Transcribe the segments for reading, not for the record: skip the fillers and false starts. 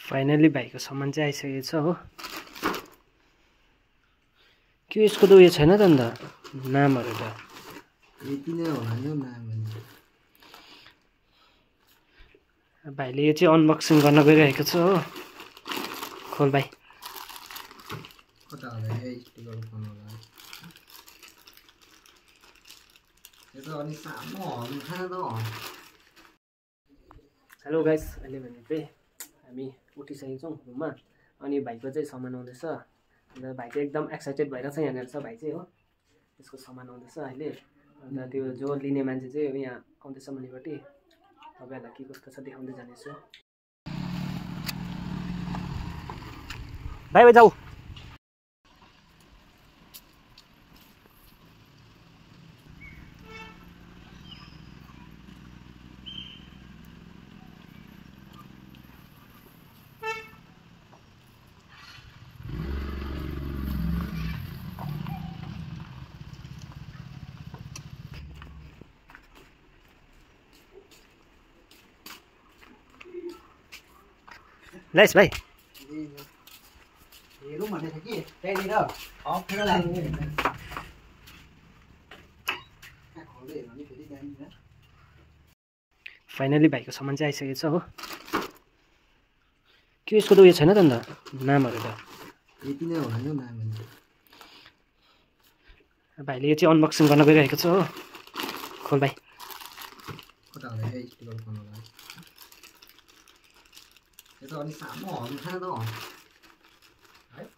Finally भाइको सामान चाहिँ आइसकेको छ हो। के यसको त उयो छैन त अन्त नामहरू त यति नै होला नि नाम। भाइले यो चाहिँ अनबक्सिङ गर्न गइरहेको छ हो। खोल भाइ। कता होला यो स्टिकर खोल्नु होला। यो त अनि सानो हल्नु खान त। हेलो गाइस, अहिले भने चाहिँ हामी उठिसकेको छौँ रुममा। अनि भाइको चाहिँ सामान आउँदैछ। अन्त भाइ चाहिँ एकदम एक्साइटेड भइरहेछ। यहाँनिर छ भाइ चाहिँ हो। त्यसको सामान आउँदैछ अहिले। अन्त त्यो जो लिने मान्छे चाहिँ यहाँ आउँदैछ मुनिपट्टि। तपाईँहरूलाई के कस्तो छ देखाउँदै जानेछु। भाइ जाऊ। नाइस भाइ। हेरौँ भनेको कि त्यहाँनिर अप्ठ्यारो लाग्ने फाइनली भाइको सामान चाहिँ आइसकेको छ हो। के यसको त उयो छैन त अन्त नामहरू त यति नै होला नि नाम। भाइले यो चाहिँ अनबक्सिङ गर्न गइरहेको छ हो। खोल भाइ। कता होला यो स्टिकर खोल्नु होला। यो त अनि सानो हल्नु खान त है।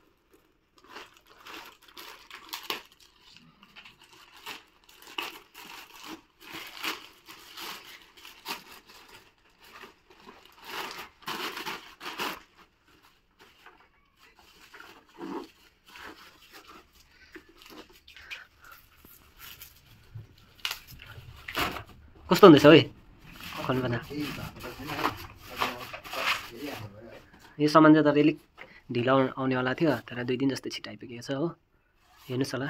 कस्तो हुँदैछ है खोल्नु पर्दा। यो सामान चाहिँ तर अलिक ढिलो आउनेवाला थियो, तर 2 दिन जस्तै छिटो आइपुगेको छ हो। हेर्नुहोस् होला।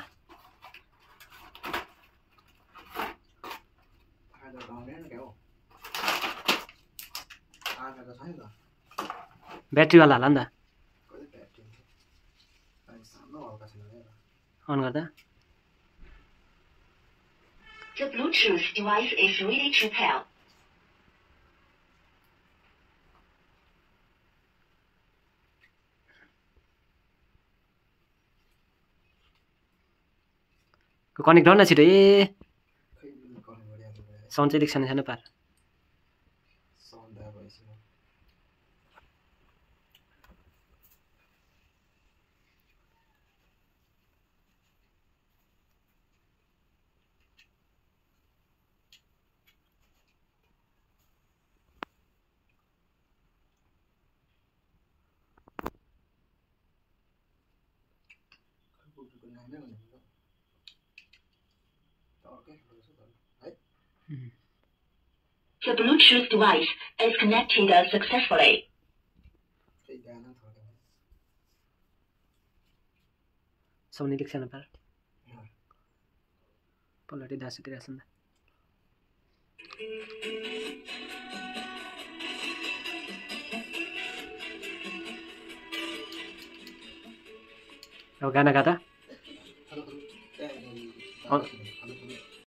ब्याट्रीवाला होला नि त अन गर्दा। The Bluetooth device is ready to pair. Connect गर्न छिटो। ए साउन्ड चाहिँ अलिक सानो सानो पार। The Bluetooth device is connected successfully. Sound अलिक सानो पार। पल्टि दासुतिरहेछ नि त। अब गाना गाता